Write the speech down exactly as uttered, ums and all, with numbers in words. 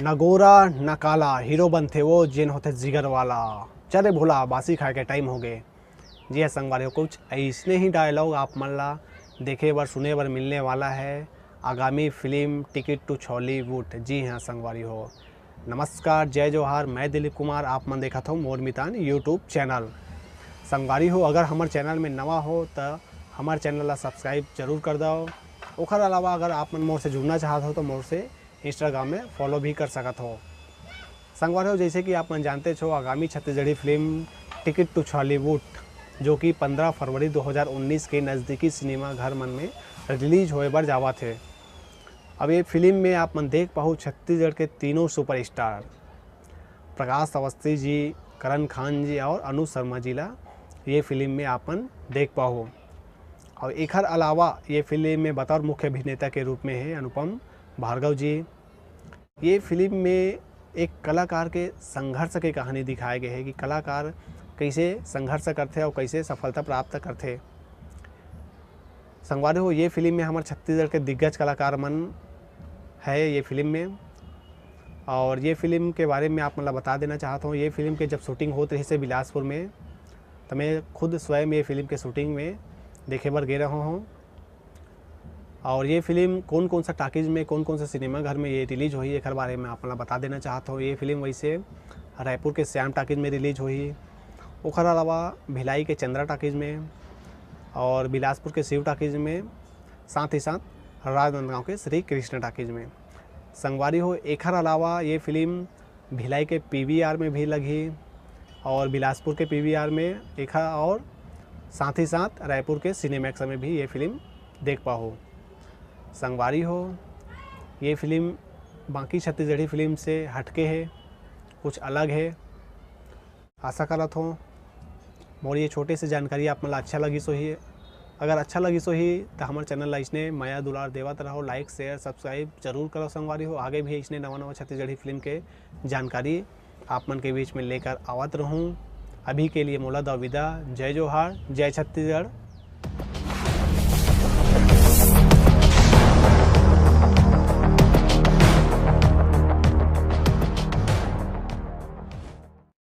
न गोरा न काला, हीरो बनथे वो जेन होथे जिगर वाला। चले भोला, बासी खाए के टाइम हो गए। जी हाँ संगवारी हो, कुछ ऐसने ही डायलॉग आप मन ला देखे बर, सुने बर मिलने वाला है आगामी फिल्म टिकट टू छॉलीवुड। जी हाँ संगवारी हो, नमस्कार, जय जोहार, मैं दिलीप कुमार, आप मन देखत हो मोर मितान YouTube चैनल। संगवारी हो, अगर हमर चैनल में नवा हो त हमर चैनल ला सब्सक्राइब जरूर कर दव। ओखर अलावा अगर आप मन मोर से जुड़ना चाहत हो तो मोर से इंस्टाग्राम में फॉलो भी कर सकत हो। संगवारी हो, जैसे कि आप मन जानते हो, आगामी Chhattisgarhi film ticket to Chhollywood, जो कि पन्द्रह फरवरी दो हज़ार उन्नीस के नज़दीकी सिनेमा घर मन में रिलीज होए बर जावत हे। अब ये फिल्म में आप मन देख पाहू छत्तीसगढ़ के तीनों सुपरस्टार प्रकाश अवस्थी जी, करण खान जी और अनुज शर्मा जी ला ये फिल्म में आप मन देख पाहू। और एखर अलावा ये फिल्म में बतौर मुख्य अभिनेता के रूप में है अनुपम भार्गव जी। ये फिल्म में एक कलाकार के संघर्ष के कहानी दिखाए गए है कि कलाकार कैसे संघर्ष करथे और कैसे सफलता प्राप्त करथे। संगवारी हो, ये फिल्म में हमर छत्तीसगढ़ के दिग्गज कलाकार मन है ये फिल्म में। और ये फिल्म के बारे में आप मन ला बता देना चाहत हूँ, ये फिल्म के जब शूटिंग होत रहिस हे बिलासपुर में, तो मैं खुद स्वयं ये फिल्म के शूटिंग में देखे बर गे रहा हूँ। और ये फिल्म कौन कौन सा टॉकीज में, कौन कौन से सिनेमा घर में ये रिलीज होही, एकर बारे में आप मन ला बता देना चाहत हूँ। ये फिल्म वैसे रायपुर के श्याम टॉकीज में रिलीज होही, ओखर अलावा भिलाई के चंद्रा टॉकीज में और बिलासपुर के शिव टॉकीज में, साथ ही साथ राजनांदगांव के श्री कृष्ण टॉकीज में। संगवारी हो, एखर अलावा ये फिल्म भिलाई के पीवीआर में भी लगही और बिलासपुर के पीवीआर में एखर, और साथ ही साथ रायपुर के सिनेमैक्स में भी ये फिल्म देख पाहू। संगवारी हो, ये फिल्म बाकी छत्तीसगढ़ी फिल्म से हटके है, कुछ अलग है। आशा करत हों मोर ये छोटे से जानकारी आप मन ला अच्छा लगिस होही। अगर अच्छा लगिस होही तो हमर चैनल ला इसने मया दुलार देवत रहो, लाइक शेयर सब्सक्राइब जरूर करो संगवारी हो। आगे भी इसने नवा नवा छत्तीसगढ़ी फिल्म के जानकारी आप मन के बीच में लेकर आवत रहूँ। अभी के लिए मोला दव विदा। जय जोहार, जय छत्तीसगढ़।